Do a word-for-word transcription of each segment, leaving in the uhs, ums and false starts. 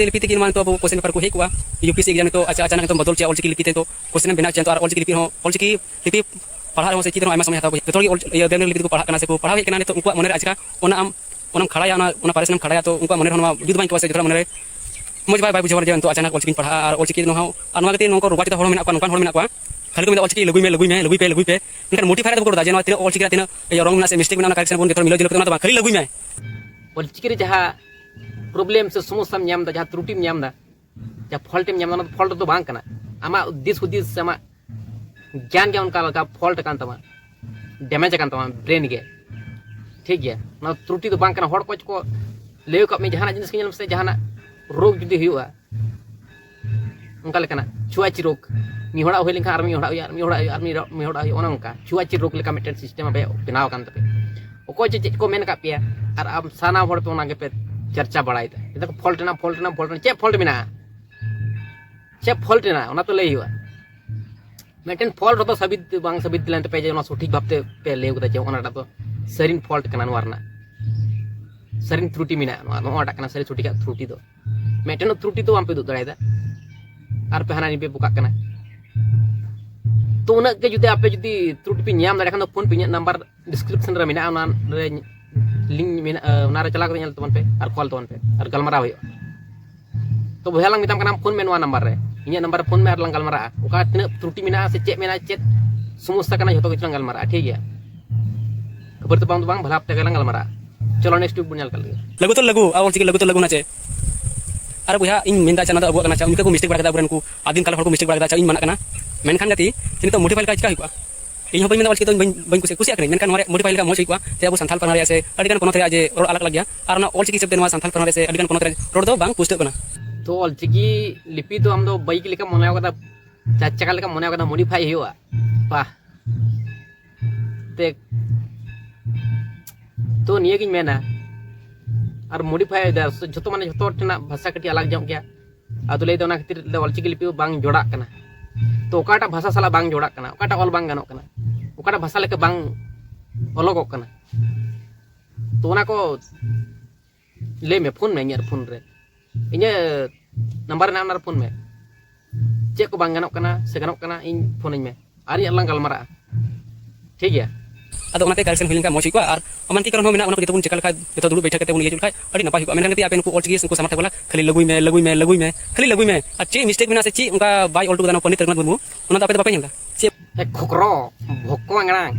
ᱞᱤᱯᱤ ᱛᱮᱜᱮ ᱱᱚᱣᱟ ᱱᱤᱛᱚᱜ ᱟᱵᱚ question paper ᱠᱚ ᱦᱮᱡ ᱠᱚᱜᱼᱟ᱾ U P S C exam ᱱᱤᱛᱚᱜ ᱟᱪᱟ-, ᱟᱪᱟᱱᱟᱠ ᱱᱤᱛᱚᱜ ᱵᱚᱫᱚᱞ ᱪᱮᱫ ᱚᱞᱪᱤᱠᱤ ᱞᱤᱯᱤ ᱛᱮ ᱱᱤᱛᱚᱜ question ᱮᱢ ᱵᱮᱱᱟᱣ ᱪᱮᱫ ᱟᱨ ᱚᱞᱪᱤᱠᱤ ᱞᱤᱯᱤ ᱦᱚᱸ, ᱚᱞᱪᱤᱠᱤ ᱞᱤᱯᱤ ᱯᱟᱲᱦᱟᱜ ᱨᱮᱦᱚᱸ ᱥᱮ ᱪᱮᱫ ᱨᱮᱦᱚᱸ ᱟᱭᱢᱟ ᱥᱚᱢᱚᱭ ᱦᱟᱛᱟᱣ ᱠᱚ᱾ ᱡᱚᱛᱚ ᱦᱚᱲ ᱜᱮ ᱚᱞ-, ᱤᱭᱟᱹ ᱫᱮᱵᱽᱱᱟᱜᱨᱤ ᱞᱤᱯᱤ ᱛᱮᱠᱚ ᱯᱟᱲᱦᱟᱜ ᱠᱟᱱᱟ, ᱱᱤᱛᱚᱜ ᱩᱱᱠᱩᱣᱟᱜ ᱢᱚᱱᱮ ᱨᱮ ᱟᱪᱠᱟ ᱚᱱᱟ ᱟᱢ ᱚᱱᱟᱢ ᱠᱷᱟᱲᱟᱭᱟ, ᱚᱱᱟ, ᱚᱱᱟ ᱯᱟᱹᱨᱤᱥ ᱮᱢ ᱠᱷᱟᱲᱟᱭᱟ, ᱛᱚ ᱩᱱᱠᱩᱣᱟᱜ ᱢᱚᱱᱮ ᱨᱮᱦᱚᱸ ᱱᱚᱣᱟ ᱡᱩᱛ ᱵᱟᱝ ᱟᱹᱭᱠᱟᱹᱣᱟ ᱥᱮ ᱡᱚᱛᱚ ᱦᱚᱲ ᱢᱚᱱᱮ ᱨᱮ ᱢᱚᱡᱽ ᱵᱟᱭ, ᱵᱟᱭ ᱵᱩᱡᱷᱟᱹᱣᱟ ᱡᱮ ᱱᱤᱛᱚᱜ ᱟᱪᱟᱱᱟᱠ ᱚᱞᱪᱤᱠᱤᱧ ᱯᱟᱲᱦᱟᱜᱼᱟ᱾ ᱟᱨ ᱚᱞᱪᱤᱠᱤ ᱱᱚᱣᱟ ᱦᱚᱸ, ᱟᱨ ᱱᱚᱣᱟ ᱠᱟᱛᱮ ᱱᱚᱝᱠᱟ ᱨᱚᱜᱟ ᱪᱮᱛᱟ ᱦᱚᱲ ᱢᱮᱱᱟᱜ ᱠᱚᱣᱟ, ᱱᱚᱝᱠᱟᱱ ᱦᱚᱲ ᱢᱮᱱᱟᱜ ᱠᱚᱣᱟ, ᱠᱷᱟᱹᱞᱤ ᱠᱚ ᱢᱮᱱᱫᱟ, "ᱚᱞᱪᱤᱠᱤ ᱞᱟᱹᱜᱩᱭ ᱢᱮ, ᱞᱟᱹᱜᱩᱭ ᱢᱮ, ᱞᱟᱹᱜᱩᱭ ᱯᱮ, ᱞᱟᱹᱜᱩᱭ ᱯᱮ," ᱢᱮᱱᱠᱷᱟᱱ modify ᱨᱮ ᱫᱚ ᱵᱟᱠᱚ ᱨᱚᱲ ᱮᱫᱟ ᱡᱮ ᱱᱚᱣᱟ ᱛᱤᱱᱟᱹᱜ ᱚᱞᱪᱤᱠᱤ ᱨᱮ ᱛᱤᱱᱟᱹᱜ, ᱤᱭᱟᱹ, wrong ᱢᱮᱱᱟᱜᱼᱟ ᱥᱮ mistake ᱢᱮᱱᱟᱜᱼᱟ, ᱚᱱᱟ correction ᱵᱚᱱ ᱡᱚᱛᱚ ᱦᱚᱲ ᱢᱤᱞᱟᱹᱣ ᱡᱩᱞᱟᱹᱣ ᱠᱟᱛᱮ ᱚᱱᱟ ᱫᱚ ᱵᱟᱝ, ᱠᱷᱟᱹᱞᱤ ᱞᱟᱹᱜᱩᱭ ᱢᱮ᱾ ᱚᱞᱪᱤᱠᱤ ᱨᱮ ᱡᱟᱦᱟᱸ problem ᱥᱮ ᱥᱚᱢᱚᱥᱥᱟᱢ ᱧᱟᱢ ᱮᱫᱟ, ᱡᱟᱦᱟᱸ ᱛᱨᱩᱴᱤᱢ ᱧᱟᱢ ᱮᱫᱟ, ᱡᱟᱦᱟᱸ fault ᱮᱢ ᱧᱟᱢ ᱮᱫᱟ, ᱚᱱᱟ ᱫᱚ fault ᱫᱚ ᱵᱟᱝ ᱠᱟᱱᱟ᱾ ᱟᱢᱟᱜ ᱫᱤᱥ ᱦᱩᱫᱤᱥ ᱥᱮ ᱟᱢᱟᱜ ᱜᱮᱭᱟᱱ ᱜᱮ ᱚᱱᱠᱟ ᱞᱮᱠᱟ fault ᱟᱠᱟᱱ ᱛᱟᱢᱟ, damage ᱟᱠᱟᱱ ᱛᱟᱢᱟ brain ᱜᱮ, ᱴᱷᱤᱠ ᱜᱮᱭᱟ? ᱚᱱᱟ ᱛᱨᱩᱴᱤ ᱫᱚ ᱵᱟᱝ ᱠᱟᱱᱟ᱾ ᱦᱚᱲ ᱠᱚ ᱠᱚ ᱞᱟᱹᱭ ᱟᱠᱟᱫ ᱢᱮ, ᱡᱟᱦᱟᱱᱟᱜ ᱡᱤᱱᱤᱥ ᱜᱮ ᱧᱮᱞ ᱢᱮᱥᱮ, ᱡᱟᱦᱟᱱᱟᱜ ᱨᱳᱜᱽ ᱡᱩᱫᱤ ᱦᱩᱭᱩᱜᱼᱟ, ᱚᱱᱠᱟ ᱞᱮᱠᱟᱱᱟᱜ ᱪᱷᱩᱣᱟᱪᱤ ᱨᱳᱜᱽ, ᱢᱤᱫ ᱦᱚᱲᱟᱜ ᱦᱩᱭ ᱞᱮᱱᱠᱷᱟᱱ ᱟᱨ ᱢᱤᱫ ᱦᱚᱲᱟᱜ ᱦᱩᱭᱩᱜᱼᱟ, ᱟᱨ ᱢᱤᱫ ᱦᱚᱲᱟᱜ ᱦᱩᱭᱩᱜᱼᱟ, ᱚᱱᱮ ᱚᱱᱠᱟ ᱪᱷᱩᱣᱟᱪᱤ ᱨᱳᱜᱽ ᱞᱮᱠᱟ ᱢᱤᱫᱴᱮᱱ system ᱟᱯᱮᱭᱟᱜ ᱵᱮᱱᱟᱣ ᱟᱠᱟᱱ ᱛᱟᱯᱮᱭᱟ᱾ ᱚᱠᱚᱭ ᱪᱮ ᱪᱮᱫ ᱠᱚ ᱢᱮᱱ ᱟᱠᱟᱫ ᱯᱮᱭᱟ, ᱟᱨ ᱟᱢ ᱥᱟᱱᱟᱢ ᱦᱚᱲ ᱯᱮ ᱚᱱᱟ ᱜᱮᱯᱮ ᱪᱟᱨᱪᱟ ᱵᱟᱲᱟᱭᱮᱫᱟ, ᱢᱮᱱᱫᱟ ᱠᱚ fault ᱮᱱᱟ, fault ᱮᱱᱟ, fault ᱮᱱᱟ᱾ ᱪᱮᱫ fault ᱢᱮᱱᱟᱜᱼᱟ? ᱪᱮᱫ fault ᱮᱱᱟ, ᱚᱱᱟ ᱛᱚ ᱞᱟᱹᱭ ᱦᱩᱭᱩᱜᱼᱟ᱾ ᱢᱤᱫᱴᱮᱱ fault ᱦᱚᱸᱛᱚ ᱥᱟᱵᱤᱛ ᱵᱟᱝ ᱥᱟᱵᱤᱛ ᱞᱮᱱ ᱛᱟᱯᱮᱭᱟ ᱡᱮ ᱚᱱᱟ ᱥᱚᱴᱷᱤᱠ ᱵᱷᱟᱵᱛᱮ ᱯᱮ ᱞᱟᱹᱭ ᱠᱟᱫᱟ ᱡᱮ ᱚᱱᱟᱴᱟᱜ ᱫᱚ ᱥᱟᱹᱨᱤᱱ fault ᱠᱟᱱᱟ, ᱱᱚᱣᱟ ᱨᱮᱱᱟᱜ ᱥᱟᱹᱨᱤᱱ ᱛᱨᱩᱴᱤ ᱢᱮᱱᱟᱜᱼᱟ, ᱱᱚᱣᱟ, ᱱᱚᱣᱟᱴᱟᱜ ᱠᱟᱱᱟ ᱥᱟᱹᱨᱤ ᱥᱚᱴᱷᱤᱠᱟᱜ ᱛᱨᱩᱴᱤ ᱫᱚ᱾ ᱢᱤᱫᱴᱮᱱ ᱛᱨᱩᱴᱤ ᱫᱚ ᱵᱟᱝ ᱯᱮ ᱩᱫᱩᱜ ᱫᱟᱲᱮᱭᱟᱫᱟ, ᱟᱨ ᱯᱮ ᱦᱟᱱᱟ ᱱᱤᱭᱟᱹ ᱯᱮ ᱵᱚᱠᱟᱜ ᱠᱟᱱᱟ᱾ ᱛᱚ ᱩᱱᱟᱹᱜ ᱜᱮ ᱡᱩᱫᱤ ᱟᱯᱮ ᱡᱩᱫᱤ ᱛᱨᱩᱴᱤ ᱯᱮ ᱧᱟᱢ ᱫᱟᱲᱮᱭᱟᱜ ᱠᱷᱟᱱ ᱫᱚ phone ᱯᱮ, ᱤᱧᱟᱹᱜ number description ᱨᱮ ᱢᱮᱱᱟᱜᱼᱟ, ᱚᱱᱟ ᱨᱮ link ᱢᱮᱱᱟᱜᱼᱟ, ᱚᱱᱟ ᱨᱮ ᱪᱟᱞᱟᱣ ᱠᱟᱛᱮ ᱧᱮᱞ ᱛᱟᱵᱚᱱ ᱯᱮ ᱟᱨ call ᱛᱟᱵᱚᱱ ᱯᱮ ᱟᱨ ᱜᱟᱞᱢᱟᱨᱟᱣ ᱦᱩᱭᱩᱜᱼᱟ᱾ ᱛᱚ ᱵᱚᱭᱦᱟ ᱞᱟᱝ ᱢᱮᱛᱟᱢ ᱠᱟᱱᱟ, phone ᱢᱮ ᱱᱚᱣᱟ number ᱨᱮ, ᱤᱧᱟᱹᱜ number ᱨᱮ phone ᱢᱮ ᱟᱨ ᱞᱟᱝ ᱜᱟᱞᱢᱟᱨᱟᱜᱼᱟ᱾ ᱚᱠᱟ ᱛᱤᱱᱟᱹᱜ ᱛᱨᱩᱴᱤ ᱢᱮᱱᱟᱜᱼᱟ ᱥᱮ ᱪᱮᱫ ᱢᱮᱱᱟᱜᱼᱟ, ᱪᱮᱫ ᱥᱚᱢᱚᱥᱥᱟ ᱠᱟᱱᱟ, ᱡᱷᱚᱛᱚ ᱠᱤᱪᱷᱩ ᱞᱟᱝ ᱜᱟᱞᱢᱟᱨᱟᱜᱼᱟ, ᱴᱷᱤᱠ ᱜᱮᱭᱟ? ᱠᱷᱟᱹᱯᱟᱹᱨᱤ ᱛᱟᱯᱟᱢ ᱫᱚ ᱵᱟᱝ, ᱵᱷᱟᱞᱟ ᱵᱷᱟᱵ ᱛᱮᱜᱮ ᱞᱟᱝ ᱜᱟᱞᱢᱟᱨᱟᱜᱼᱟ᱾ ᱪᱚᱞᱚ next week ᱵᱚᱱ ᱧᱮᱞ ᱠᱟᱜ ᱞᱮᱜᱮ᱾ ᱞᱟᱹᱜᱩ ᱛᱚ ᱞᱟᱹᱜᱩ, ᱟᱵᱚ ᱚᱞᱪᱤᱠᱤ ᱞᱟᱹᱜᱩ ᱛᱚ ᱞᱟᱹᱜᱩ ᱱᱟ ᱪᱮ? ᱟᱨ ᱵᱚᱭᱦᱟ, ᱤᱧ ᱢᱮᱱᱫᱟ, ᱟᱪᱪᱷᱟ, ᱚᱱᱟ ᱫᱚ ᱟᱵᱚᱣᱟᱜ ᱠᱟᱱᱟ, ᱟᱪᱪᱷᱟ, ᱩᱱᱠᱩ ᱠᱚ mistake ᱵᱟᱲᱟ ᱠᱮᱫᱟ, ᱟᱵᱚᱨᱮᱱ ᱠᱚ ᱟᱹᱫᱤᱢ ᱠᱟᱞ ᱦᱚᱲ ᱠᱚ mistake ᱵᱟᱲᱟ ᱠᱮᱫᱟ, ᱟᱪᱪᱷᱟ, ᱤᱧ ᱢᱟᱱᱟᱜ ᱠᱟᱱᱟ᱾ ᱢᱮᱱᱠᱷᱟᱱ ᱜᱟᱛᱮ, ᱱᱤᱛᱚᱜ modify ᱞᱮᱠᱟ ᱪᱤᱠᱟ ᱦᱩᱭ ᱠᱚᱜᱼᱟ? ᱤᱧ ᱦᱚᱸ ᱵᱟᱹᱧ ᱢᱮᱱᱫᱟ ᱚᱞᱪᱤᱠᱤ ᱫᱚ ᱵᱟᱹᱧ, ᱵᱟᱹᱧ ᱠᱩᱥᱤᱭᱟᱜᱼᱟ, ᱠᱩᱥᱤᱭᱟᱜ ᱠᱟᱹᱱᱟᱹᱧ, ᱢᱮᱱᱠᱷᱟᱱ ᱱᱚᱣᱟ ᱨᱮᱭᱟᱜ modify ᱞᱮᱠᱟ ᱢᱚᱡᱽ ᱦᱩᱭ ᱠᱚᱜᱼᱟ, ᱡᱮ ᱟᱵᱚ ᱥᱟᱱᱛᱟᱲ ᱯᱟᱨᱜᱟᱱᱟ ᱨᱮᱭᱟᱜ ᱥᱮ ᱟᱹᱰᱤᱜᱟᱱ ᱯᱚᱱᱚᱛ ᱨᱮᱭᱟᱜ ᱡᱮ ᱨᱚᱲ ᱟᱞᱟᱜᱽ ᱟᱞᱟᱜᱽ ᱜᱮᱭᱟ, ᱟᱨ ᱚᱱᱟ ᱚᱞᱪᱤᱠᱤ ᱦᱤᱥᱟᱹᱵ ᱛᱮ ᱱᱚᱣᱟ ᱥᱟᱱᱛᱟᱲ ᱯᱟᱨᱜᱟᱱᱟ ᱨᱮ ᱥᱮ ᱟᱹᱰᱤᱜᱟᱱ ᱯᱚᱱᱚᱛ ᱨᱮ ᱨᱚᱲ ᱫᱚ ᱵᱟᱝ ᱯᱩᱥᱴᱟᱹᱜ ᱠᱟᱱᱟ᱾ ᱛᱚ ᱚᱞᱪᱤᱠᱤ ᱞᱤᱯᱤ ᱫᱚ ᱟᱢ ᱫᱚ ᱵᱟᱹᱭᱤᱠ ᱞᱮᱠᱟᱢ ᱢᱚᱱᱮ ᱠᱟᱫᱟ, ᱪᱟᱨ ᱪᱟᱠᱟ ᱞᱮᱠᱟᱢ ᱢᱚᱱᱮ ᱠᱟᱫᱟ, modify ᱦᱩᱭᱩᱜᱼᱟ? ᱵᱟᱦ, ᱛᱮ ᱛᱚ ᱱᱤᱭᱟᱹᱜᱤᱧ ᱢᱮᱱᱟ᱾ ᱟᱨ modify ᱮᱫᱟ ᱡᱷᱚᱛᱚ, ᱢᱟᱱᱮ ᱡᱷᱚᱛᱚ ᱦᱚᱲ ᱴᱷᱮᱱᱟᱜ ᱵᱷᱟᱥᱟ ᱠᱟᱹᱴᱤᱡ ᱟᱞᱟᱜᱽ ᱧᱚᱜ ᱜᱮᱭᱟ᱾ ᱟᱫᱚ ᱞᱟᱹᱭᱫᱟ ᱚᱱᱟ ᱠᱷᱟᱹᱛᱤᱨ ᱫᱚ ᱚᱞᱪᱤᱠᱤ ᱞᱤᱯᱤ ᱵᱟᱝ ᱡᱚᱲᱟᱜ ᱠᱟᱱᱟ᱾ ᱛᱚ ᱚᱠᱟᱴᱟᱜ ᱵᱷᱟᱥᱟ ᱥᱟᱞᱟᱜ ᱵᱟᱝ ᱡᱚᱲᱟᱜ ᱠᱟᱱᱟ, ᱚᱠᱟᱴᱟᱜ ᱚᱞ ᱵᱟᱝ ᱜᱟᱱᱚᱜ ᱠᱟᱱᱟ, ᱚᱠᱟᱴᱟᱜ ᱵᱷᱟᱥᱟ ᱞᱮᱠᱟ ᱵᱟᱝ ᱚᱞᱚᱜᱚᱜ ᱠᱟᱱᱟ, ᱛᱚ ᱚᱱᱟ ᱠᱚ ᱞᱟᱹᱭ ᱢᱮ, phone ᱢᱮ ᱤᱧᱟᱹᱜ phone ᱨᱮ᱾ ᱤᱧᱟᱹᱜ ᱱᱟᱢᱵᱟᱨ ᱢᱮᱱᱟᱜᱼᱟ, ᱚᱱᱟ ᱨᱮ ᱯᱷᱳᱱ ᱢᱮ᱾ ᱪᱮᱫ ᱠᱚ ᱵᱟᱝ ᱜᱟᱱᱚᱜ ᱠᱟᱱᱟ ᱥᱮ ᱜᱟᱱᱚᱜ ᱠᱟᱱᱟ, ᱤᱧ ᱯᱷᱳᱱᱟᱹᱧ ᱢᱮ, ᱟᱨ ᱤᱧ ᱟᱨ ᱞᱟᱝ ᱜᱟᱞᱢᱟᱨᱟᱜᱼᱟ, ᱴᱷᱤᱠ ᱜᱮᱭᱟ? ᱟᱫᱚ ᱚᱱᱟᱛᱮ correction ᱦᱩᱭ ᱞᱮᱱᱠᱷᱟᱱ ᱢᱚᱡᱽ ᱦᱩᱭ ᱠᱚᱜᱼᱟ, ᱟᱨ ᱮᱢᱟᱱ ᱠᱤ ᱠᱟᱨᱚᱱ ᱦᱚᱸ ᱢᱮᱱᱟᱜᱼᱟ, ᱚᱱᱟ ᱠᱚ ᱡᱚᱛᱚ ᱵᱚᱱ ᱪᱮᱠᱟ ᱞᱮᱠᱷᱟᱡ, ᱡᱚᱛᱚ ᱫᱩᱲᱩᱵ ᱵᱮᱴᱷᱟ ᱠᱟᱛᱮ ᱵᱚᱱ ᱤᱭᱟᱹ ᱦᱚᱪᱚ ᱞᱮᱠᱷᱟᱡ ᱟᱹᱰᱤ ᱱᱟᱯᱟᱭ ᱦᱩᱭ ᱠᱚᱜᱼᱟ᱾ ᱢᱮᱱᱠᱷᱟᱱ ᱠᱟᱹᱴᱤᱡ ᱟᱯᱮ ᱱᱩᱠᱩ ᱚᱞ ᱪᱤᱠᱤ ᱩᱱᱠᱩ ᱥᱟᱢᱟᱝ ᱛᱮ ᱵᱚᱞᱮ ᱠᱷᱟᱹᱞᱤ ᱞᱟᱹᱜᱩᱭ ᱢᱮ, ᱞᱟᱹᱜᱩᱭ ᱢᱮ, ᱞᱟᱹᱜᱩᱭ ᱢᱮ, ᱠᱷᱟᱹᱞᱤ ᱞᱟᱹᱜᱩᱭ ᱢᱮ, ᱟᱨ ᱪᱮᱫ mistake ᱢᱮᱱᱟᱜᱼᱟ ᱥᱮ ᱪᱮᱫ ᱚᱱᱠᱟ ᱵᱟᱭ ᱚᱞ ᱦᱚᱴᱚ ᱠᱟᱫᱟ ᱱᱚᱣᱟ ᱯᱚᱱᱰᱤᱛ ᱨᱚᱜᱷᱩᱱᱟᱛᱷ ᱢᱩᱨᱢᱩ, ᱚᱱᱟ ᱫᱚ ᱟᱯᱮ ᱫᱚ ᱵᱟᱯᱮ ᱧᱮᱞ ᱮᱫᱟ? ᱪᱮᱫ? ᱮ ᱠᱷᱚᱠᱨᱚ, ᱵᱷᱚᱠᱚ ᱟᱝᱲᱟᱝ᱾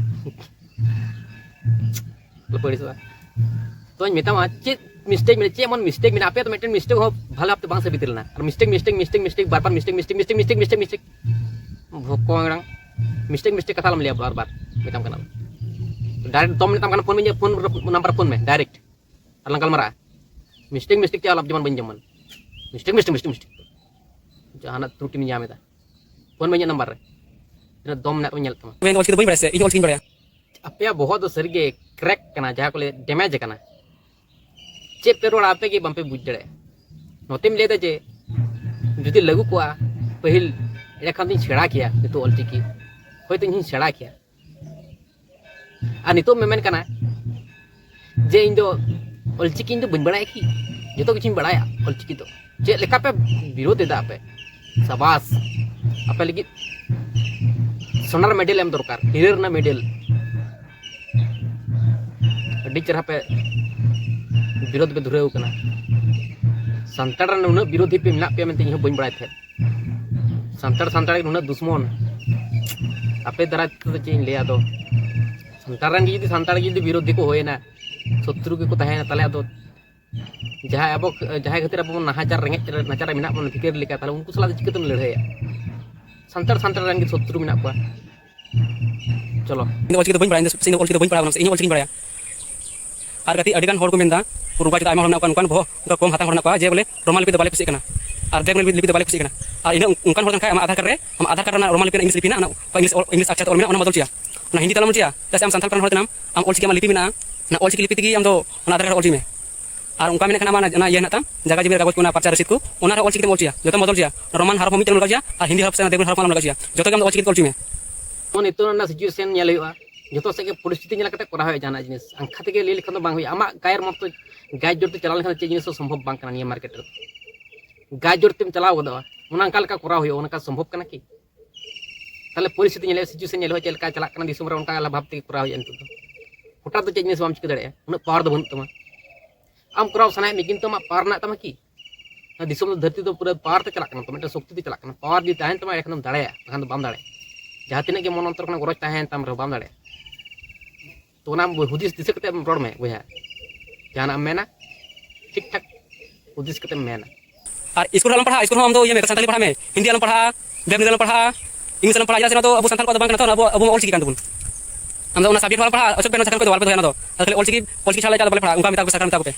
ᱟᱞᱚᱯᱮ ᱟᱹᱲᱤᱥᱚᱜᱼᱟ᱾ ᱛᱚᱧ ᱢᱮᱛᱟᱢᱟ, ᱪᱮᱫ mistake ᱢᱮᱱᱟᱜᱼᱟ? ᱪᱮᱫ ᱮᱢᱚᱱ mistake ᱢᱮᱱᱟᱜᱼᱟ? ᱟᱯᱮ ᱫᱚ ᱢᱤᱫᱴᱮᱱ mistake ᱦᱚᱸ ᱵᱷᱟᱞᱮ ᱵᱷᱟᱵᱛᱮ ᱵᱟᱝ ᱥᱟᱵᱤᱛ ᱞᱮᱱᱟ᱾ ᱟᱨ mistake, mistake, mistake, mistake, ᱵᱟᱨ ᱵᱟᱨ mistake, mistake, mistake, mistake, mistake, mistake, mistake. ᱵᱷᱚᱠᱚ ᱟᱝᱲᱟᱝ᱾ Mistake, mistake ᱠᱟᱛᱷᱟ ᱟᱞᱚᱢ ᱞᱟᱹᱭᱟ ᱵᱟᱨ ᱵᱟᱨ᱾ ᱢᱮᱛᱟᱢ ᱠᱟᱱᱟ᱾ Direct ᱫᱚᱢ ᱢᱮᱛᱟᱢ ᱠᱟᱱᱟ, ᱯᱷᱳᱱ ᱢᱮ, ᱤᱧᱟᱹᱜ ᱯᱷᱳᱱ ᱱᱟᱢᱵᱟᱨ ᱯᱷᱳᱱ ᱢᱮ, direct᱾ ᱟᱨ ᱞᱟᱝ ᱜᱟᱞᱢᱟᱨᱟᱜᱼᱟ᱾ Mistake, mistake ᱪᱮᱫ ᱟᱞᱟᱯ ᱡᱮᱢᱚᱱ ᱵᱟᱹᱧ ᱡᱚᱢ ᱢᱟᱱ᱾ Mistake, mistake, mistake, mistake᱾ ᱡᱟᱦᱟᱱᱟᱜ ᱛᱨᱩᱴᱤᱢ ᱧᱟᱢ ᱮᱫᱟ᱾ ᱯᱷᱳᱱ ᱢᱮ ᱤᱧᱟᱹᱜ ᱱᱟᱢᱵᱟᱨ ᱨᱮ᱾ ᱛᱤᱱᱟᱹᱜ ᱫᱚᱢ ᱢᱮᱱᱟᱜ ᱛᱟᱢᱟ ᱧᱮᱞ ᱛᱟᱢᱟ᱾ ᱤᱧ ᱚᱞᱪᱤᱠᱤ ᱫᱚ ᱵᱟᱹᱧ ᱵᱟᱲᱟᱭᱟ ᱥᱮ, ᱤᱧ ᱚᱞᱪᱤᱠᱤᱧ ᱵᱟᱲᱟᱭᱟ᱾ ᱟᱯᱮᱭᱟᱜ ᱵᱚᱦᱚᱜ ᱫᱚ ᱥᱟᱹᱨᱤᱜᱮ crack ᱠᱟᱱᱟ, ᱡᱟᱦᱟᱸ ᱠᱚ ᱞᱟᱹᱭ damage ᱠᱟᱱᱟ᱾ ᱪᱮᱫ ᱯᱮ ᱨᱚᱲᱟ ᱟᱯᱮ ᱜᱮ ᱵᱟᱝᱯᱮ ᱵᱩᱡᱽ ᱫᱟᱲᱮᱭᱟᱜᱼᱟ᱾ ᱱᱚᱛᱮᱢ ᱞᱟᱹᱭᱫᱟ ᱡᱮ ᱡᱩᱫᱤ ᱞᱟᱹᱜᱩ ᱠᱚᱜᱼᱟ ᱯᱟᱹᱦᱤᱞ, ᱮᱸᱰᱮᱠᱷᱟᱱ ᱫᱚᱧ ᱥᱮᱬᱟ ᱠᱮᱭᱟ ᱱᱤᱛᱚᱜ ᱚᱞᱪᱤᱠᱤ, ᱦᱚᱭᱛᱳ ᱤᱧ ᱦᱚᱧ ᱥᱮᱬᱟ ᱠᱮᱭᱟ᱾ ᱟᱨ ᱱᱤᱛᱚᱜ ᱢᱮᱢᱮᱱ ᱠᱟᱱᱟ ᱡᱮ ᱤᱧ ᱫᱚ ᱚᱞᱪᱤᱠᱤ ᱤᱧ ᱫᱚ ᱵᱟᱹᱧ ᱵᱟᱲᱟᱭᱟ ᱠᱤ? ᱡᱚᱛᱚ ᱠᱤᱪᱷᱩᱧ ᱵᱟᱲᱟᱭᱟ ᱚᱞᱪᱤᱠᱤ ᱫᱚ᱾ ᱪᱮᱫ ᱞᱮᱠᱟ ᱯᱮ ᱵᱤᱨᱳᱫ ᱮᱫᱟ ᱟᱯᱮ? ᱥᱟᱵᱟᱥ, ᱟᱯᱮ ᱞᱟᱹᱜᱤᱫ ᱥᱚᱱᱟ ᱨᱮᱱᱟᱜ medal ᱮᱢ ᱫᱚᱨᱠᱟᱨ, ᱦᱤᱨᱟᱹ ᱨᱮᱱᱟᱜ medal᱾ ᱟᱹᱰᱤ ᱪᱮᱦᱨᱟ ᱯᱮ ᱵᱤᱨᱳᱫ ᱯᱮ ᱫᱷᱩᱨᱟᱹᱣ ᱠᱟᱱᱟ᱾ ᱥᱟᱱᱛᱟᱲ ᱨᱮᱱ ᱩᱱᱟᱹᱜ ᱵᱤᱨᱳᱫᱷᱤ ᱯᱮ ᱢᱮᱱᱟᱜ ᱯᱮᱭᱟ ᱢᱮᱱᱛᱮ ᱤᱧ ᱦᱚᱸ ᱵᱟᱹᱧ ᱵᱟᱲᱟᱭ ᱛᱟᱦᱮᱸᱫ᱾ ᱥᱟᱱᱛᱟᱲ, ᱥᱟᱱᱛᱟᱲ ᱜᱮ ᱱᱩᱱᱟᱹᱜ ᱫᱩᱥᱢᱚᱱ᱾ ᱟᱯᱮ ᱫᱟᱨᱟᱭ ᱛᱮᱫᱚ ᱪᱮᱫ ᱤᱧ ᱞᱟᱹᱭᱟ ᱟᱫᱚ? ᱥᱟᱱᱛᱟᱲ ᱨᱮᱱ ᱜᱮ ᱡᱩᱫᱤ, ᱥᱟᱱᱛᱟᱲ ᱜᱮ ᱡᱩᱫᱤ ᱵᱤᱨᱳᱫᱷᱤ ᱠᱚ ᱦᱩᱭᱮᱱᱟ, ᱥᱚᱛᱨᱩ ᱜᱮᱠᱚ ᱛᱟᱦᱮᱸᱭᱮᱱᱟ, ᱛᱟᱦᱚᱞᱮ ᱟᱫᱚ ᱡᱟᱦᱟᱸᱭ ᱟᱵᱚ, ᱡᱟᱦᱟᱸᱭ ᱠᱷᱟᱹᱛᱤᱨ ᱟᱵᱚ ᱵᱚᱱ ᱱᱟᱦᱟᱪᱟᱨ, ᱨᱮᱸᱜᱮᱡ ᱱᱟᱪᱟᱨ ᱨᱮ ᱢᱮᱱᱟᱜ ᱵᱚᱱᱟ ᱵᱷᱤᱠᱟᱹᱨ ᱞᱮᱠᱟ, ᱛᱟᱦᱚᱞᱮ ᱩᱱᱠᱩ ᱥᱟᱞᱟᱜ ᱫᱚ ᱪᱤᱠᱟᱹᱛᱮᱢ ᱞᱟᱹᱲᱦᱟᱹᱭᱟ? ᱥᱟᱱᱛᱟᱲ, ᱥᱟᱱᱛᱟᱲ ᱨᱮᱱ ᱜᱮ ᱥᱚᱛᱨᱩ ᱢᱮᱱᱟᱜ ᱠᱚᱣᱟ᱾ ᱪᱚᱞᱚ᱾ ᱤᱧ ᱫᱚ ᱚᱞᱪᱤᱠᱤ ᱫᱚ ᱵᱟᱹᱧ ᱵᱟᱲᱟᱭᱟ, ᱤᱧ ᱫᱚ ᱚᱞᱪᱤᱠᱤ ᱫᱚ ᱵᱟᱹᱧ ᱯᱟᱲᱦᱟᱣ ᱠᱟᱱᱟ, ᱥᱮ ᱤᱧ ᱦᱚᱸ ᱚᱞᱪᱤᱠᱤᱧ ᱵᱟᱲᱟᱭᱟ᱾ ᱟᱨ ᱠᱟᱹᱴᱤᱡ ᱟᱹᱰᱤ ᱜᱟᱱ ᱦᱚᱲ ᱠᱚ ᱢᱮᱱᱫᱟ, ᱯᱩᱨᱵᱟ ᱪᱮᱫᱟᱜ ᱟᱭᱢᱟ ᱦᱚᱲ ᱢᱮᱱᱟᱜ ᱠᱚᱣᱟ, ᱱᱚᱝᱠᱟᱱ ᱵᱚᱦᱚᱜ, ᱚᱱᱠᱟ ᱠᱚᱢ ᱦᱟᱛᱟᱝ ᱦᱚᱲ ᱢᱮᱱᱟᱜ ᱠᱚᱣᱟ, ᱡᱮ ᱵᱚᱞᱮ ᱨᱳᱢᱟᱱ ᱞᱤᱯᱤ ᱫᱚ ᱵᱟᱞᱮ ᱠᱩᱥᱤᱭᱟᱜ ᱠᱟᱱᱟ ᱟᱨ ᱫᱮᱵᱽᱱᱟᱜᱚᱨᱤ ᱞᱤᱯᱤ ᱫᱚ ᱵᱟᱞᱮ ᱠᱩᱥᱤᱭᱟᱜ ᱠᱟᱱᱟ᱾ ᱟᱨ ᱤᱱᱟᱹ ᱚᱱᱠᱟᱱ ᱦᱚᱲ ᱠᱟᱱ ᱠᱷᱟᱡ, ᱟᱢᱟᱜ ᱟᱫᱷᱟᱨ ᱠᱟᱨᱰ ᱨᱮ ᱨᱳᱢᱟᱱ ᱞᱤᱯᱤ ᱨᱮᱱᱟᱜ ᱤᱝᱞᱤᱥ ᱞᱤᱯᱤ ᱢᱮᱱᱟᱜᱼᱟ, ᱚᱱᱟ ᱤᱝᱞᱤᱥ ᱚᱞ, ᱤᱝᱞᱤᱥ ᱚᱞ, ᱤᱝᱞᱤᱥ ᱟᱠᱷᱟᱨ ᱛᱮ ᱚᱞ ᱢᱮᱱᱟᱜᱼᱟ, ᱚᱱᱟ ᱵᱚᱫᱚᱞ ᱦᱚᱪᱚᱭᱟ᱾ ᱚᱱᱟ ᱦᱤᱱᱫᱤ ᱛᱮ ᱟᱞᱚᱢ ᱚᱞ ᱦᱚᱪᱚᱭᱟ᱾ ᱪᱮᱫᱟᱜ ᱥᱮ ᱟᱢ ᱥᱟᱱᱛᱟᱲ ᱠᱟᱱ ᱦᱚᱲ ᱠᱟᱱᱟᱢ, ᱟᱢ ᱚᱞ ᱪᱤᱠᱤ ᱟᱢᱟᱜ ᱞᱤᱯᱤ ᱢᱮᱱᱟᱜᱼᱟ, ᱚᱱᱟ ᱚᱞ ᱪᱤᱠᱤ ᱞᱤᱯᱤ ᱛᱮᱜᱮ ᱟᱢ ᱫᱚ ᱚᱱᱟ ᱟᱫᱷᱟᱨ ᱠᱟᱨᱰ ᱚᱞ ᱦᱚᱪᱚᱭ ᱢᱮ᱾ ᱟᱨ ᱚᱱᱠᱟ ᱢᱮᱱᱟᱜ ᱠᱷᱟᱱ ᱟᱢᱟᱜ ᱚᱱᱟ, ᱚᱱᱟ ᱤᱭᱟᱹ ᱦᱮᱱᱟᱜ ᱛᱟᱢ, ᱡᱟᱭᱜᱟ ᱡᱚᱢᱤ ᱨᱮ ᱠᱟᱜᱚᱡᱽ ᱠᱚ, ᱚᱱᱟ ᱯᱟᱨᱪᱟ ᱨᱚᱥᱤᱫ ᱠᱚ, ᱚᱱᱟ ᱨᱮ ᱚᱞ ᱪᱤᱠᱤ ᱛᱮᱢ ᱚᱞ ᱦᱚᱪᱚᱭᱟ᱾ ᱡᱚᱛᱚᱢ ᱵᱚᱫᱚᱞ ᱦᱚᱪᱚᱭᱟ᱾ ᱨᱳᱢᱟᱱ ᱦᱚᱨᱚᱯ ᱦᱚᱸ ᱢᱤᱫᱴᱮᱱ ᱞᱟᱜᱟᱣ ᱦᱚᱪᱚᱭᱟ ᱟᱨ ᱦᱤᱱᱫᱤ ᱦᱚᱨᱚᱯ ᱥᱮ ᱫᱮᱵᱽᱱᱟᱜᱚᱨᱤ ᱦᱚᱨᱚᱯ ᱦᱚᱸ ᱞᱟᱜᱟᱣ ᱦᱚᱪᱚᱭᱟ᱾ ᱡᱚᱛᱚ ᱜᱮ ᱟᱢ ᱫᱚ ᱚᱞ ᱪᱤᱠᱤ ᱛᱮ ᱚᱞ ᱦᱚᱪᱚᱭ ᱢᱮ᱾ ᱱᱤᱛᱚᱜ ᱨᱮᱱᱟᱜ situation ᱧᱮᱞ ᱦᱩᱭᱩᱜᱼᱟ᱾ ᱡᱚᱛᱚ ᱥᱮᱫ ᱜᱮ ᱯᱚᱨᱤᱥᱛᱷᱤᱛᱤ ᱧᱮᱞ ᱠᱟᱛᱮ ᱠᱚᱨᱟᱣ ᱦᱩᱭᱩᱜᱼᱟ ᱡᱟᱦᱟᱱᱟᱜ ᱡᱤᱱᱤᱥ᱾ ᱟᱝᱠᱷᱟ ᱛᱮᱜᱮ ᱞᱟᱹᱭ ᱞᱮᱠᱷᱟᱱ ᱫᱚ ᱵᱟᱝ ᱦᱩᱭᱩᱜᱼᱟ᱾ ᱟᱢᱟᱜ ᱜᱟᱭᱮᱨ ᱢᱚᱛᱚ ᱜᱟᱭ ᱡᱳᱨ ᱛᱮ ᱪᱟᱞᱟᱣ ᱞᱮᱱᱠᱷᱟᱱ ᱫᱚ ᱪᱮᱫ ᱡᱤᱱᱤᱥ ᱦᱚᱸ ᱥᱚᱢᱵᱷᱚᱵ ᱵᱟᱝ ᱠᱟᱱᱟ ᱱᱤᱭᱟᱹ ᱢᱟᱨᱠᱮᱴ ᱨᱮ᱾ ᱜᱟᱭ ᱡᱳᱨ ᱛᱮᱢ ᱪᱟᱞᱟᱣ ᱜᱚᱫᱚᱜᱼᱟ, ᱚᱱᱟ ᱚᱱᱠᱟ ᱞᱮᱠᱟ ᱠᱚᱨᱟᱣ ᱦᱩᱭᱩᱜᱼᱟ, ᱚᱱᱠᱟ ᱥᱚᱢᱵᱷᱚᱵ ᱠᱟᱱᱟ ᱠᱤ? ᱛᱟᱦᱚᱞᱮ ᱯᱚᱨᱤᱥᱛᱷᱤᱛᱤ ᱧᱮᱞ ᱦᱩᱭᱩᱜᱼᱟ, situation ᱧᱮᱞ ᱦᱩᱭᱩᱜᱼᱟ, ᱪᱮᱫ ᱞᱮᱠᱟ ᱪᱟᱞᱟᱜ ᱠᱟᱱᱟ ᱫᱤᱥᱚᱢ ᱨᱮ, ᱚᱱᱠᱟ ᱵᱷᱟᱵ ᱛᱮᱜᱮ ᱠᱚᱨᱟᱣ ᱦᱩᱭᱩᱜᱼᱟ ᱱᱤᱛᱚᱜ ᱫᱚ᱾ ᱦᱚᱴᱟᱛ ᱫᱚ ᱪᱮᱫ ᱡᱤᱱᱤᱥ ᱵᱟᱢ ᱪᱤᱠᱟᱹ ᱫᱟᱲᱮᱭᱟᱜᱼᱟ, ᱩᱱᱟᱹᱜ ᱯᱟᱣᱟᱨ ᱫᱚ ᱵᱟᱹᱱᱩᱜ ᱛᱟᱢᱟ᱾ ᱟᱢ ᱠᱚᱨᱟᱣ ᱥᱟᱱᱟᱭᱮᱫ ᱢᱮᱭᱟ, ᱠᱤᱱᱛᱩ ᱟᱢᱟᱜ ᱯᱟᱣᱟᱨ ᱢᱮᱱᱟᱜ ᱛᱟᱢᱟ ᱠᱤ? ᱱᱚᱣᱟ ᱫᱤᱥᱚᱢ ᱫᱚ, ᱫᱷᱟᱹᱨᱛᱤ ᱫᱚ ᱯᱩᱨᱟᱹ ᱯᱟᱣᱟᱨ ᱛᱮ ᱪᱟᱞᱟᱜ ᱠᱟᱱᱟ ᱛᱚ, ᱢᱤᱫᱴᱮᱱ ᱥᱚᱠᱛᱤ ᱛᱮ ᱪᱟᱞᱟᱜ ᱠᱟᱱᱟ᱾ ᱯᱟᱣᱟᱨ ᱡᱩᱫᱤ ᱛᱟᱦᱮᱱ ᱛᱟᱢᱟ, ᱮᱸᱰᱮᱠᱷᱟᱱ ᱫᱚᱢ ᱫᱟᱲᱮᱭᱟᱜᱼᱟ, ᱵᱟᱠᱷᱟᱱ ᱫᱚ ᱵᱟᱢ ᱫᱟᱲᱮᱭᱟᱜᱼᱟ᱾ ᱡᱟᱦᱟᱸ ᱛᱤᱱᱟᱹᱜ ᱜᱮ ᱢᱚᱱ ᱚᱱᱛᱚᱨ ᱠᱷᱚᱱᱟᱜ ᱜᱚᱨᱚᱡᱽ ᱛᱟᱦᱮᱸᱭᱮᱱ ᱛᱟᱢ ᱨᱮᱦᱚᱸ ᱵᱟᱢ ᱫᱟᱲᱮᱭᱟᱜᱼᱟ᱾ ᱛᱚ ᱚᱱᱟ ᱦᱩᱫᱤᱥ ᱫᱤᱥᱟᱹ ᱠᱟᱛᱮ ᱨᱚᱲ ᱢᱮ ᱵᱚᱭᱦᱟ, ᱡᱟᱦᱟᱱᱟᱜ ᱮᱢ ᱢᱮᱱᱟ ᱴᱷᱤᱠ ᱴᱷᱟᱠ ᱦᱩᱫᱤᱥ ᱠᱟᱛᱮᱢ ᱢᱮᱱᱟ᱾ ᱟᱨ ᱥᱠᱩᱞ ᱨᱮ ᱟᱞᱚᱢ ᱯᱟᱲᱦᱟᱜᱼᱟ, ᱥᱠᱩᱞ ᱦᱚᱸ ᱟᱢ ᱫᱚ ᱤᱭᱟᱹ ᱢᱮ, ᱥᱟᱱᱛᱟᱲᱤ ᱯᱟᱲᱦᱟᱜ ᱢᱮ, ᱦᱤᱱᱫᱤ ᱟᱞᱚᱢ ᱯᱟᱲᱦᱟᱜᱼᱟ, ᱫᱮᱵᱽᱱᱟᱜᱽᱨᱤ ᱟᱞᱚᱢ ᱯᱟᱲᱦᱟᱜᱼᱟ, ᱤᱝᱞᱤᱥ ᱟᱞᱚᱢ ᱯᱟᱲᱦᱟᱜᱼᱟ, ᱪᱮᱫᱟᱜ ᱥᱮ ᱱᱚᱣᱟ ᱫᱚ ᱟᱵᱚ ᱥᱟᱱᱛᱟᱲ ᱠᱚᱣᱟᱜ ᱫᱚ ᱵᱟᱝ ᱠᱟᱱᱟ ᱛᱚ, ᱟᱵᱚ, ᱟᱵᱚ ᱢᱟ ᱚᱞ ᱪᱤᱠᱤ ᱠᱟᱱ ᱛᱟᱵᱚᱱ᱾ ᱟᱢ ᱫᱚ ᱚᱱᱟ subject ᱦᱚᱸ ᱟᱞᱚᱢ ᱯᱟᱲᱦᱟᱜᱼᱟ, ᱚᱪᱚᱜ ᱯᱮ, ᱱᱚᱣᱟ subject ᱠᱚᱫᱚ ᱟᱞᱚᱯᱮ ᱫᱚᱦᱚᱭᱟ ᱱᱚᱣᱟ ᱫᱚ᱾ ᱟᱨ ᱠᱷᱟᱹᱞᱤ ᱚᱞ ᱪᱤᱠᱤ, ᱚᱞ ᱪᱤᱠᱤ ᱪᱷᱟᱲᱟ ᱮᱴᱟᱜ ᱫᱚ ᱵᱟᱞᱮ ᱯᱟᱲᱦᱟᱜᱼᱟ, ᱚᱱᱠᱟ ᱢᱮᱛᱟ ᱠᱚ ᱯᱮ, ᱥᱟᱨᱠᱟᱨ ᱢᱮᱛᱟ ᱠᱚ ᱯᱮ᱾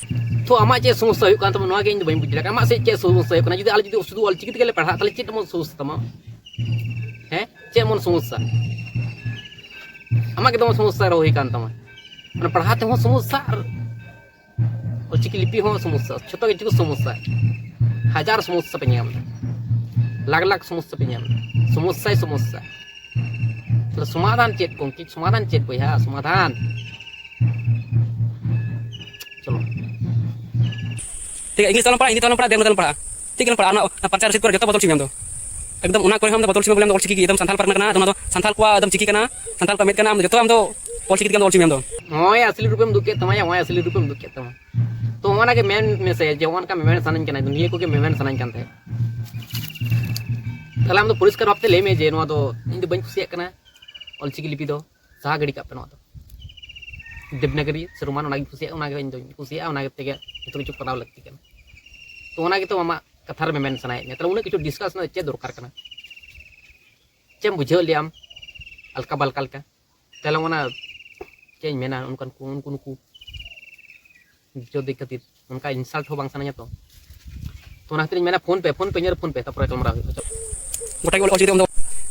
ᱛᱚ ᱟᱢᱟᱜ ᱪᱮᱫ ᱥᱚᱢᱚᱥᱥᱟ ᱦᱩᱭᱩᱜ ᱠᱟᱱ ᱛᱟᱢᱟ, ᱱᱚᱣᱟ ᱜᱮ ᱤᱧ ᱫᱚ ᱵᱟᱹᱧ ᱵᱩᱡᱽ ᱫᱟᱲᱮᱭᱟᱜ ᱠᱟᱱᱟ᱾ ᱟᱢᱟᱜ ᱥᱮ ᱪᱮᱫ ᱥᱚᱢᱚᱥᱥᱟ ᱦᱩᱭᱩᱜ ᱠᱟᱱᱟ? ᱡᱩᱫᱤ ᱟᱞᱮ ᱡᱩᱫᱤ ᱥᱩᱫᱷᱩ ᱚᱞ ᱪᱤᱠᱤ ᱛᱮᱜᱮ ᱞᱮ ᱯᱟᱲᱦᱟᱜ, ᱛᱟᱦᱚᱞᱮ ᱪᱮᱫ ᱮᱢᱚᱱ ᱥᱚᱢᱚᱥᱥᱟ ᱛᱟᱢᱟ? ᱦᱮᱸ, ᱪᱮᱫ ᱮᱢᱚᱱ ᱥᱚᱢᱚᱥᱥᱟ? ᱟᱢᱟᱜ ᱜᱮ ᱫᱚᱢᱮ ᱥᱚᱢᱚᱥᱥᱟ ᱨᱮ ᱦᱩᱭ ᱠᱟᱱ ᱛᱟᱢᱟ᱾ ᱢᱟᱱᱮ ᱯᱟᱲᱦᱟᱣ ᱛᱮᱦᱚᱸ ᱥᱚᱢᱚᱥᱥᱟ ᱟᱨ ᱚᱞᱪᱤᱠᱤ ᱞᱤᱯᱤ ᱦᱚᱸ ᱥᱚᱢᱚᱥᱥᱟ, ᱡᱷᱚᱛᱚ ᱠᱤᱪᱷᱩ ᱥᱚᱢᱚᱥᱥᱟ᱾ ᱦᱟᱡᱟᱨ ᱥᱚᱢᱚᱥᱥᱟ ᱯᱮ ᱧᱟᱢ ᱮᱫᱟ, ᱞᱟᱠᱷ ᱞᱟᱠᱷ ᱥᱚᱢᱚᱥᱥᱟ ᱯᱮ ᱧᱟᱢ ᱮᱫᱟ, ᱥᱚᱢᱚᱥᱥᱟᱭ ᱥᱚᱢᱚᱥᱥᱟ᱾ ᱛᱟᱦᱞᱮ ᱥᱚᱢᱟᱫᱷᱟᱱ ᱪᱮᱫ ᱜᱚᱢᱠᱮ? ᱥᱚᱢᱟᱫᱷᱟᱱ ᱪᱮᱫ ᱵᱚᱭᱦᱟ? ᱥᱚᱢᱟᱫᱷᱟᱱ ᱪᱚᱞᱚ, ᱴᱷᱤᱠ ᱜᱮᱭᱟ, ᱤᱝᱞᱤᱥ ᱛᱮ ᱟᱞᱚᱢ ᱯᱟᱲᱦᱟᱜᱼᱟ, ᱦᱤᱱᱫᱤ ᱛᱮ ᱟᱞᱚᱢ ᱯᱟᱲᱦᱟᱜᱼᱟ, ᱫᱮᱵᱽᱱᱟᱜᱽᱨᱤ ᱛᱮ ᱟᱞᱚᱢ ᱯᱟᱲᱦᱟᱜᱼᱟ, ᱪᱮᱫ ᱜᱮ ᱟᱞᱚᱢ ᱯᱟᱲᱦᱟᱜᱼᱟ᱾ ᱚᱱᱟ, ᱚᱱᱟ ᱯᱨᱚᱪᱟᱨ receipt ᱠᱚᱨᱮ ᱡᱚᱛᱚ ᱵᱚᱫᱚᱞ ᱪᱷᱩᱵᱤ ᱢᱮ ᱟᱢ ᱫᱚ᱾ ᱮᱠᱫᱚᱢ ᱚᱱᱟ ᱠᱚᱨᱮ ᱦᱚᱸ ᱟᱢ ᱫᱚ ᱵᱚᱫᱚᱞ ᱪᱷᱩᱵᱤ ᱢᱮ ᱵᱚᱞᱮ, ᱟᱢ ᱫᱚ ᱚᱞᱪᱤᱠᱤ ᱜᱮ ᱮᱠᱫᱚᱢ ᱥᱟᱱᱛᱟᱲ ᱯᱟᱨᱜᱟᱱᱟ ᱠᱟᱱᱟ, ᱱᱚᱣᱟ ᱫᱚ ᱥᱟᱱᱛᱟᱲ ᱠᱚᱣᱟᱜ ᱮᱠᱫᱚᱢ ᱪᱤᱠᱤ ᱠᱟᱱᱟ, ᱥᱟᱱᱛᱟᱲ ᱠᱚᱣᱟᱜ ᱢᱮᱫ ᱠᱟᱱᱟ, ᱟᱢ ᱫᱚ ᱡᱚᱛᱚ ᱟᱢ ᱫᱚ ᱚᱞᱪᱤᱠᱤ ᱛᱮᱜᱮ ᱟᱢ ᱫᱚ ᱚᱞ ᱪᱷᱩᱵᱤ ᱢᱮ ᱟᱢ ᱫᱚ᱾ ᱱᱚᱜᱼᱚᱭ ᱟᱥᱤ ᱨᱩᱯᱤᱭᱟᱢ ᱫᱩᱜ ᱠᱮᱫ ᱛᱟᱢᱟ, ᱱᱚᱜᱼᱚᱭ ᱟᱥᱤ ᱨᱩᱯᱤᱭᱟᱢ ᱫᱩᱜ ᱠᱮᱫ ᱛᱟᱢᱟ᱾ ᱛᱚ ᱚᱱᱟ ᱜᱮ ᱢᱮᱱ ᱢᱮᱥᱮ ᱡᱮ ᱱᱚᱜᱼᱚ ᱱᱚᱝᱠᱟ ᱢᱮᱢᱮᱱ ᱥᱟᱱᱟᱧ ᱠᱟᱱᱟ, ᱱᱤᱭᱟᱹ ᱠᱚᱜᱮ ᱢᱮᱢᱮᱱ ᱥᱟᱱᱟᱧ ᱠᱟᱱ ᱛᱟᱦᱮᱸᱫ᱾ ᱛᱟᱦᱞᱮ ᱟᱢ ᱫᱚ ᱯᱚᱨᱤᱥᱠᱟᱨ ᱵᱷᱟᱵᱛᱮ ᱞᱟᱹᱭ ᱢᱮ ᱡᱮ ᱱᱚᱣᱟ ᱫᱚ ᱤᱧ ᱫᱚ ᱵᱟᱹᱧ ᱠᱩᱥᱤᱭᱟᱜ ᱠᱟᱱᱟ, ᱚᱞᱪᱤᱠᱤ ᱞᱤᱯᱤ ᱫᱚ ᱥᱟᱦᱟ ᱜᱤᱰᱤ ᱠᱟᱜ ᱯᱮ ᱱᱚᱣᱟ ᱫᱚ᱾ ᱫᱮᱵᱽᱱᱟᱜᱽᱨᱤ ᱥᱮ ᱨᱳᱢᱟᱱ ᱚᱱᱟᱜᱤᱧ ᱠᱩᱥᱤᱭᱟᱜᱼᱟ, ᱚᱱᱟᱜᱮ ᱤᱧ ᱫᱚᱧ ᱠᱩᱥᱤᱭᱟᱜᱼᱟ, ᱚᱱᱟ ᱛᱮᱜᱮ ᱡᱚᱛᱚ ᱠᱤᱪᱷᱩ ᱠᱚᱨᱟᱣ ᱞᱟᱹᱠᱛᱤ ᱠᱟᱱᱟ᱾ ᱛᱚ ᱚᱱᱟ ᱜᱮᱛᱚ ᱟᱢᱟᱜ ᱠᱟᱛᱷᱟ ᱨᱮ ᱢᱮᱢᱮᱱ ᱥᱟᱱᱟᱭᱮᱫ ᱢᱮᱭᱟ, ᱛᱟᱦᱞᱮ ᱩᱱᱟᱹᱜ ᱠᱤᱪᱷᱩ discuss ᱨᱮᱱᱟᱜ ᱪᱮᱫ ᱫᱚᱨᱠᱟᱨ ᱠᱟᱱᱟ? ᱪᱮᱫ ᱮᱢ ᱵᱩᱡᱷᱟᱹᱣ ᱞᱮᱭᱟ ᱟᱢ ᱟᱞᱠᱟ ᱵᱟᱞᱠᱟ ᱞᱮᱠᱟ? ᱛᱟᱦᱞᱮ ᱚᱱᱟ ᱪᱮᱫ ᱤᱧ ᱢᱮᱱᱟ, ᱚᱱᱠᱟᱱ ᱠᱚ, ᱩᱱᱠᱩ ᱱᱩᱠᱩ ᱡᱚᱫᱤ ᱠᱷᱟᱹᱛᱤᱨ ᱚᱱᱠᱟ insult ᱦᱚᱸ ᱵᱟᱝ ᱥᱟᱱᱟᱧᱟ ᱛᱚ᱾ ᱛᱚ ᱚᱱᱟ ᱠᱷᱟᱹᱛᱤᱨ ᱤᱧ ᱢᱮᱱᱟ ᱯᱷᱳᱱ ᱯᱮ, ᱯᱷᱳᱱ ᱯᱮ, ᱤᱧᱟᱹᱜ ᱨᱮ ᱯᱷᱳᱱ ᱯᱮ, ᱛᱟᱨᱯᱚᱨᱮ ᱜᱟᱞᱢᱟᱨᱟᱣ ᱦᱩᱭᱩᱜᱼᱟ᱾ ᱪᱚᱞᱚ᱾ ᱜᱚᱴᱟ ᱜᱮ ᱚᱞ ᱪᱤᱠᱤ ᱛᱮ ᱟᱢ ᱫᱚ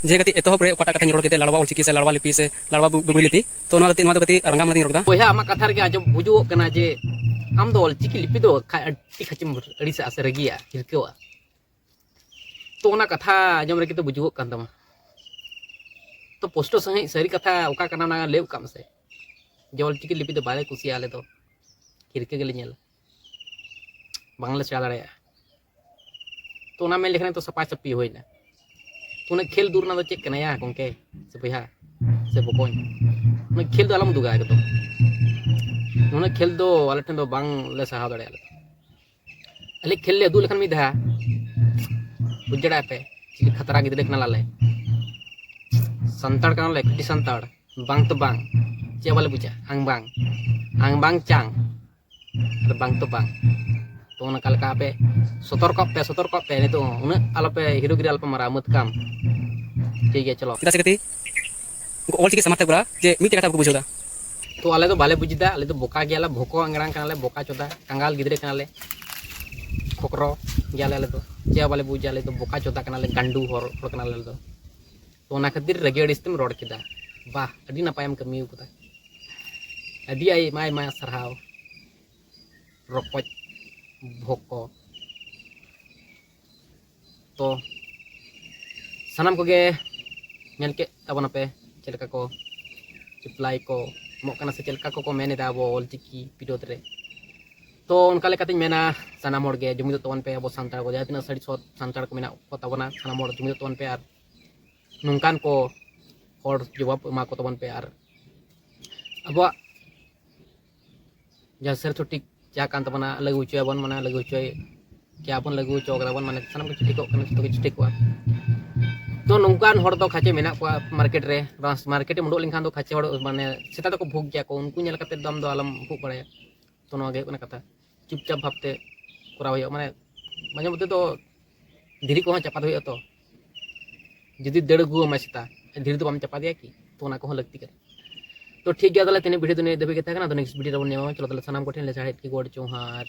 ᱡᱮ ᱠᱟᱹᱴᱤᱡ ᱮᱛᱚᱦᱚᱵ ᱨᱮ ᱚᱠᱟᱴᱟᱜ ᱠᱟᱛᱷᱟᱧ ᱨᱚᱲ ᱠᱮᱫᱟ, ᱞᱟᱲᱣᱟ ᱚᱞ ᱪᱤᱠᱤ ᱥᱮ ᱞᱟᱲᱣᱟ ᱞᱤᱯᱤ ᱥᱮ ᱞᱟᱲᱣᱟ ᱵᱩ-, ᱵᱩᱜᱤ ᱞᱤᱯᱤ, ᱛᱚ ᱱᱚᱣᱟ ᱠᱟᱹᱴᱤᱡ, ᱱᱚᱣᱟ ᱫᱚ ᱠᱟᱹᱴᱤᱡ ᱨᱟᱸᱜᱟᱣ ᱢᱟᱨᱟᱝ ᱨᱚᱲ ᱠᱮᱫᱟ᱾ ᱵᱚᱭᱦᱟ, ᱟᱢᱟᱜ ᱠᱟᱛᱷᱟ ᱨᱮᱜᱮ ᱟᱸᱡᱚᱢ ᱵᱩᱡᱩᱜᱚᱜ ᱠᱟᱱᱟ ᱡᱮ ᱟᱢ ᱫᱚ ᱚᱞ ᱪᱤᱠᱤ ᱞᱤᱯᱤ ᱫᱚ ᱠᱷᱟ-, ᱟᱹᱰᱤ ᱠᱷᱟᱪᱮᱢ ᱟᱹᱲᱤᱥᱟᱜᱼᱟ ᱥᱮ ᱨᱟᱹᱜᱤᱭᱟᱜᱼᱟ, ᱦᱤᱨᱠᱟᱹᱣᱟᱜᱼᱟ᱾ ᱛᱚ ᱚᱱᱟ ᱠᱟᱛᱷᱟ ᱟᱸᱡᱚᱢ ᱨᱮᱜᱮ ᱛᱚ ᱵᱩᱡᱩᱜᱚᱜ ᱠᱟᱱ ᱛᱟᱢᱟ᱾ ᱛᱚ ᱯᱩᱥᱴᱟᱹᱣ ᱥᱟᱺᱦᱤᱡ ᱥᱟᱹᱨᱤ ᱠᱟᱛᱷᱟ ᱚᱠᱟ ᱠᱟᱱᱟ, ᱚᱱᱟ ᱞᱟᱹᱭ ᱠᱟᱜ ᱢᱮᱥᱮ᱾ ᱡᱮ ᱚᱞᱪᱤᱠᱤ ᱞᱤᱯᱤ ᱫᱚ ᱵᱟᱞᱮ ᱠᱩᱥᱤᱭᱟᱜᱼᱟ, ᱟᱞᱮ ᱫᱚ ᱠᱤᱨᱠᱟᱹ ᱜᱮᱞᱮ ᱧᱮᱞᱟ, ᱵᱟᱝᱞᱮ ᱥᱮᱬᱟ ᱫᱟᱲᱮᱭᱟᱜᱼᱟ᱾ ᱛᱚ ᱚᱱᱟ ᱢᱮᱱ ᱞᱮᱠᱷᱟᱱ ᱛᱚ ᱥᱟᱯᱷᱟ ᱥᱟᱹᱯᱷᱤ ᱦᱩᱭᱱᱟ᱾ ᱛᱚ ᱩᱱᱟᱹᱜ ᱠᱷᱮᱞ ᱫᱩᱨ ᱨᱮᱱᱟᱜ ᱫᱚ ᱪᱮᱫ ᱠᱟᱱᱟ ᱭᱟ ᱜᱚᱢᱠᱮ ᱥᱮ ᱵᱚᱭᱦᱟ ᱥᱮ ᱵᱚᱠᱚᱧ? ᱩᱱᱟᱹᱜ ᱠᱷᱮᱞ ᱫᱚ ᱟᱞᱚᱢ ᱩᱫᱩᱜᱟ ᱮᱠᱫᱚᱢ᱾ ᱩᱱᱟᱹᱜ ᱠᱷᱮᱞ ᱫᱚ ᱟᱞᱮ ᱴᱷᱮᱱ ᱫᱚ ᱵᱟᱝ ᱞᱮ ᱥᱟᱦᱟᱣ ᱫᱟᱲᱮᱭᱟᱜᱼᱟ᱾ ᱟᱞᱮ ᱠᱷᱮᱞ ᱞᱮ ᱩᱫᱩᱜ ᱞᱮᱠᱷᱟᱱ ᱢᱤᱫ ᱫᱷᱟᱣ ᱵᱩᱡᱽ ᱫᱟᱲᱮᱭᱟᱜᱼᱟ ᱯᱮ, ᱪᱤᱞᱤ ᱠᱷᱟᱛᱨᱟ ᱜᱤᱫᱽᱨᱟᱹ ᱠᱟᱱᱟ ᱞᱮ᱾ ᱥᱟᱱᱛᱟᱲ ᱠᱟᱱᱟ ᱞᱮ, ᱠᱷᱟᱹᱴᱤ ᱥᱟᱱᱛᱟᱲ᱾ ᱵᱟᱝ ᱛᱚ ᱵᱟᱝ, ᱪᱮᱫ ᱵᱟᱞᱮ ᱵᱩᱡᱟ? ᱟᱝ ᱵᱟᱝ, ᱟᱝ ᱵᱟᱝ ᱪᱟᱝ, ᱟᱨ ᱵᱟᱝ ᱛᱚ ᱵᱟᱝ᱾ ᱛᱚ ᱚᱱᱠᱟ ᱞᱮᱠᱟ ᱟᱯᱮ ᱥᱚᱛᱚᱨᱠᱚᱜ ᱯᱮ, ᱥᱚᱛᱚᱨᱠᱚᱜ ᱯᱮ, ᱱᱤᱛᱚᱜ ᱩᱱᱟᱹᱜ ᱟᱞᱚᱯᱮ ᱦᱤᱨᱳᱜᱤᱨᱤ ᱟᱞᱚᱯᱮ ᱢᱟᱨᱟᱣᱟ, ᱢᱟᱹᱛ ᱠᱟᱢ᱾ ᱴᱷᱤᱠ ᱜᱮᱭᱟ, ᱪᱚᱞᱚ᱾ ᱪᱮᱫᱟᱜ ᱥᱮ ᱠᱟᱹᱴᱤᱡ ᱩᱱᱠᱩ ᱚᱞ ᱪᱤᱠᱤ ᱥᱟᱢᱟᱡᱽ ᱛᱮ ᱠᱚᱨᱟᱣ ᱡᱮ ᱢᱤᱫᱴᱮᱡ ᱠᱟᱛᱷᱟ ᱵᱟᱠᱚ ᱵᱩᱡᱷᱟᱹᱣ ᱫᱟ᱾ ᱛᱚ ᱟᱞᱮ ᱫᱚ ᱵᱟᱞᱮ ᱵᱩᱡᱽ ᱮᱫᱟ, ᱟᱞᱮ ᱫᱚ ᱵᱚᱠᱟ ᱜᱮᱭᱟᱞᱮ, ᱵᱷᱚᱠᱚ ᱟᱝᱜᱽᱨᱟᱝ ᱠᱟᱱᱟᱞᱮ, ᱵᱚᱠᱟ ᱪᱚᱫᱟ ᱠᱟᱸᱜᱟᱞ ᱜᱤᱫᱽᱨᱟᱹ ᱠᱟᱱᱟᱞᱮ, ᱠᱷᱚᱠᱨᱚ ᱜᱮᱭᱟᱞᱮ ᱟᱞᱮ ᱫᱚ, ᱪᱮᱫ ᱦᱚᱸ ᱵᱟᱞᱮ ᱵᱩᱡᱟ᱾ ᱟᱞᱮ ᱫᱚ ᱵᱚᱠᱟ ᱪᱚᱫᱟ ᱠᱟᱱᱟᱞᱮ, ᱜᱟᱱᱰᱩ ᱦᱚᱲ, ᱦᱚᱲ ᱠᱟᱱᱟᱞᱮ ᱟᱞᱮ ᱫᱚ᱾ ᱛᱚ ᱚᱱᱟ ᱠᱷᱟᱹᱛᱤᱨ ᱨᱟᱹᱜᱤ ᱟᱹᱲᱤᱥ ᱛᱮᱢ ᱨᱚᱲ ᱠᱮᱫᱟ᱾ ᱵᱟᱦ, ᱟᱹᱰᱤ ᱱᱟᱯᱟᱭᱮᱢ ᱠᱟᱹᱢᱤ ᱟᱠᱟᱫᱟ, ᱟᱹᱰᱤ ᱟᱭᱢᱟ ᱟᱭᱢᱟ ᱥᱟᱨᱦᱟᱣ᱾ ᱨᱚᱠᱚᱡ ᱵᱷᱚᱠᱚ᱾ ᱛᱚ ᱥᱟᱱᱟᱢ ᱠᱚᱜᱮ ᱧᱮᱞ ᱠᱮᱫ ᱛᱟᱵᱚᱱᱟᱯᱮ ᱪᱮᱫ ᱞᱮᱠᱟ ᱠᱚ ᱨᱤᱯᱞᱟᱭ ᱠᱚ ᱮᱢᱚᱜ ᱠᱟᱱᱟ, ᱥᱮ ᱪᱮᱫ ᱞᱮᱠᱟ ᱠᱚᱠᱚ ᱢᱮᱱ ᱮᱫᱟ ᱟᱵᱚ ᱚᱞᱪᱤᱠᱤ ᱵᱤᱨᱳᱫᱷ ᱨᱮ᱾ ᱛᱚ ᱚᱱᱠᱟ ᱞᱮᱠᱟᱛᱤᱧ ᱢᱮᱱᱟ, ᱥᱟᱱᱟᱢ ᱦᱚᱲ ᱜᱮ ᱡᱩᱢᱤᱫᱚᱜ ᱛᱟᱵᱚᱱ ᱯᱮ᱾ ᱟᱵᱚ ᱥᱟᱱᱛᱟᱲ ᱠᱚ ᱡᱟᱦᱟᱸ ᱛᱤᱱᱟᱹᱜ ᱥᱟᱹᱨᱤ ᱥᱚᱛ ᱥᱟᱱᱛᱟᱲ ᱠᱚ ᱢᱮᱱᱟᱜ ᱠᱚ ᱛᱟᱵᱚᱱᱟ, ᱥᱟᱱᱟᱢ ᱦᱚᱲ ᱡᱩᱢᱤᱫᱚᱜ ᱛᱟᱵᱚᱱ ᱯᱮ ᱟᱨ ᱱᱚᱝᱠᱟᱱ ᱠᱚ ᱦᱚᱲ ᱡᱚᱵᱟᱵ ᱮᱢᱟ ᱠᱚ ᱛᱟᱵᱚᱱ ᱯᱮ᱾ ᱟᱨ ᱟᱵᱚᱣᱟᱜ ᱡᱟᱦᱟᱸ ᱥᱟᱹᱨᱤ ᱥᱚᱴᱷᱤᱠ ᱡᱟᱦᱟᱸ ᱠᱟᱱ ᱛᱟᱵᱚᱱᱟ, ᱞᱟᱹᱜᱩ ᱦᱚᱪᱚᱭᱟᱵᱚᱱ, ᱢᱟᱱᱮ ᱞᱟᱹᱜᱩ ᱦᱚᱪᱚᱭ ᱠᱮᱭᱟᱵᱚᱱ, ᱞᱟᱹᱜᱩ ᱦᱚᱪᱚ ᱠᱟᱫᱟ ᱵᱚᱱ, ᱢᱟᱱᱮ ᱥᱟᱱᱟᱢ ᱠᱤᱪᱷᱩ ᱴᱷᱤᱠᱚᱜ ᱠᱟᱱᱟ, ᱡᱚᱛᱚ ᱠᱤᱪᱷᱩ ᱴᱷᱤᱠᱚᱜᱼᱟ᱾ ᱛᱚ ᱱᱚᱝᱠᱟᱱ ᱦᱚᱲ ᱫᱚ ᱠᱷᱟᱪᱮ ᱢᱮᱱᱟᱜ ᱠᱚᱣᱟ ᱢᱟᱨᱠᱮᱴ ᱨᱮ, ᱢᱟᱨᱠᱮᱴ ᱮᱢ ᱩᱰᱩᱠ ᱞᱮᱱᱠᱷᱟᱱ ᱫᱚ ᱠᱷᱟᱪᱮ ᱦᱚᱲ, ᱢᱟᱱᱮ ᱥᱮᱛᱟ ᱫᱚᱠᱚ ᱵᱷᱩᱜ ᱜᱮᱭᱟ ᱠᱚ, ᱩᱱᱠᱩ ᱧᱮᱞ ᱠᱟᱛᱮ ᱫᱚ ᱟᱢ ᱫᱚ ᱟᱞᱚᱢ ᱵᱷᱩᱜ ᱵᱟᱲᱟᱭᱟ᱾ ᱛᱚ ᱱᱚᱣᱟ ᱜᱮ ᱦᱩᱭᱩᱜ ᱠᱟᱱᱟ ᱠᱟᱛᱷᱟ, ᱪᱩᱯᱪᱟᱯ ᱵᱷᱟᱵᱛᱮ ᱠᱚᱨᱟᱣ ᱦᱩᱭᱩᱜᱼᱟ᱾ ᱢᱟᱱᱮ ᱢᱟᱡᱷᱮ ᱢᱚᱫᱽᱫᱷᱮ ᱫᱚ ᱫᱷᱤᱨᱤ ᱠᱚᱦᱚᱸ ᱪᱟᱯᱟᱫ ᱦᱩᱭᱩᱜᱼᱟ᱾ ᱛᱚ ᱡᱩᱫᱤ ᱫᱟᱹᱲ ᱟᱹᱜᱩ ᱟᱢᱟᱭ ᱥᱮᱛᱟ, ᱫᱷᱤᱨᱤ ᱫᱚ ᱵᱟᱢ ᱪᱟᱯᱟᱫᱮᱭᱟ ᱠᱤ? ᱛᱚ ᱚᱱᱟ ᱠᱚᱦᱚᱸ ᱞᱟᱹᱠᱛᱤ ᱠᱟᱱᱟ᱾ ᱛᱚ ᱴᱷᱤᱠ ᱜᱮᱭᱟ, ᱛᱟᱦᱚᱞᱮ ᱛᱮᱦᱮᱧ ᱵᱷᱤᱰᱤᱭᱳ ᱫᱚ ᱱᱤᱭᱟᱹ ᱫᱷᱟᱹᱵᱤᱡ ᱜᱮ ᱛᱟᱦᱮᱸ ᱠᱟᱱᱟ᱾ ᱟᱫᱚ ᱱᱮᱠᱥᱴ ᱵᱷᱤᱰᱤᱭᱳ ᱨᱮᱵᱚᱱ ᱧᱟᱢᱟ᱾ ᱪᱚᱞᱚ ᱛᱟᱦᱚᱞᱮ ᱥᱟᱱᱟᱢ ᱠᱚᱴᱷᱮᱱ ᱞᱮ ᱥᱟᱦᱮᱫ ᱠᱤ ᱜᱚᱰ ᱡᱚᱦᱟᱨ᱾